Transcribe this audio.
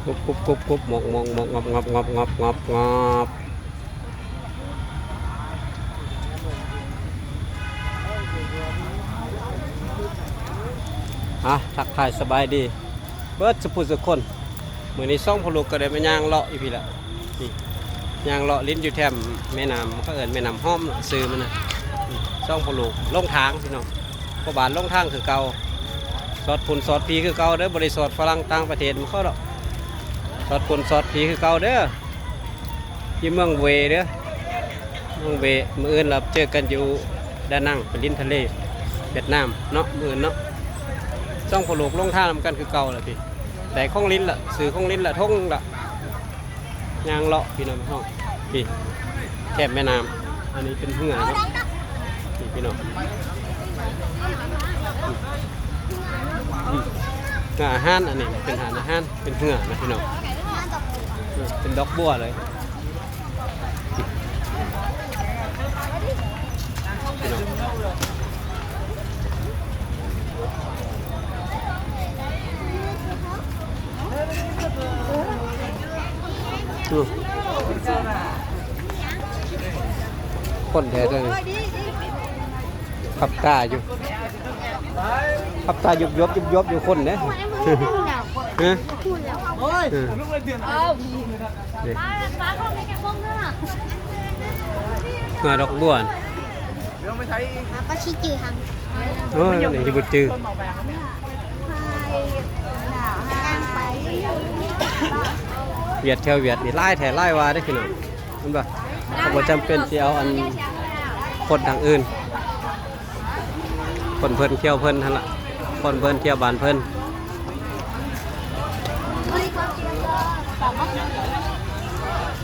ກຸບກຸບກຸບກຸບ ງອບງອບງອບງອບງອບງອບງອບງອບງອບ. ອ່ະ ທັກທາຍສະບາຍດີເບິດສຸຜູ້ສຸຄົນ. ມື້ນີ້ສອງພໍ່ລູກກໍໄດ້ມາຍ່າງເລາະຢູ່ພີ້ລະ ນີ້ ຍ່າງເລາະຫຼິ້ນຢູ່ແຖມແມ່ນ້ຳ ເຂົາເອີ້ນແມ່ນ້ຳຫອມເນາະ ຊື່ມັນນະ. ນີ້ສອງພໍ່ລູກລົງທາງພີ່ນ້ອງ ພໍ່ບ້ານລົງທາງຄືເກົ່າ. ສອດພຸ້ນສອດພີຄືເກົ່າເດີ ບໍ່ໄດ້ສອດຝຣັ່ງຕ່າງປະເທດນຳເຂົາດອກ ສອດພຸ້ນສອດພີຄືເກົ່າເດີ ຢູ່ເມືອງເວເດີ ເມືອງເວ. ມື້ອື່ນລະເຈີກັນຢູ່ດານັງ ໄປຫຼິ້ນທະເລຫວຽດນາມເນາະ ມື້ອື່ນເນາະ. ສອງພໍ່ລູກລົງທາງນຳກັນຄືເກົ່າລະພີ້ ແຕ່ຂອງຫຼິ້ນລະ ຊື້ຂອງຫຼິ້ນລະ ຖົງລະ. ຍ່າງເລາະພີ່ນ້ອງເຮົາ ພີ້ ແຄມແມ່ນ້ຳ. ອັນນີ້ເປັນເຮືອເນາະ ນີ້ພີ່ນ້ອງ ອືມ ອືມ ຮ້ານອາຫານ ອັນນີ້ເປັນຮ້ານອາຫານ ເປັນເຮືອນະພີ່ນ້ອງ ເປັນດອກບົວເລີຍ. ພີ່ນ້ອງ ອືມ ຄົນແທ້ຕົວນີ້ ພັບຕາຢູ່ ພັບຕາຫຍົບໆ ຫຍົບໆ ຢູ່ຄົນເດ້. ຮະ ໂອ້ຍ ເອີ ນີ້ ເຮືອດອກບົວ ປາຊິຈື່ຫັ້ນ ໂອ້ຍ ນີ້ຊິບໍ່ຈື່. ຫວຽດ ແຖວຫວຽດນີ້ຫຼາຍແທ້ຫຼາຍວ່າເດ້ພີ່ນ້ອງ ແມ່ນບໍ່? ເຮົາບໍ່ຈຳເປັນຊິເອົາອັນຄົນທາງອື່ນ ຄົນເພິ່ນທ່ຽວເພິ່ນຫັ້ນລະ ຄົນເພິ່ນທ່ຽວບ້ານເພິ່ນ.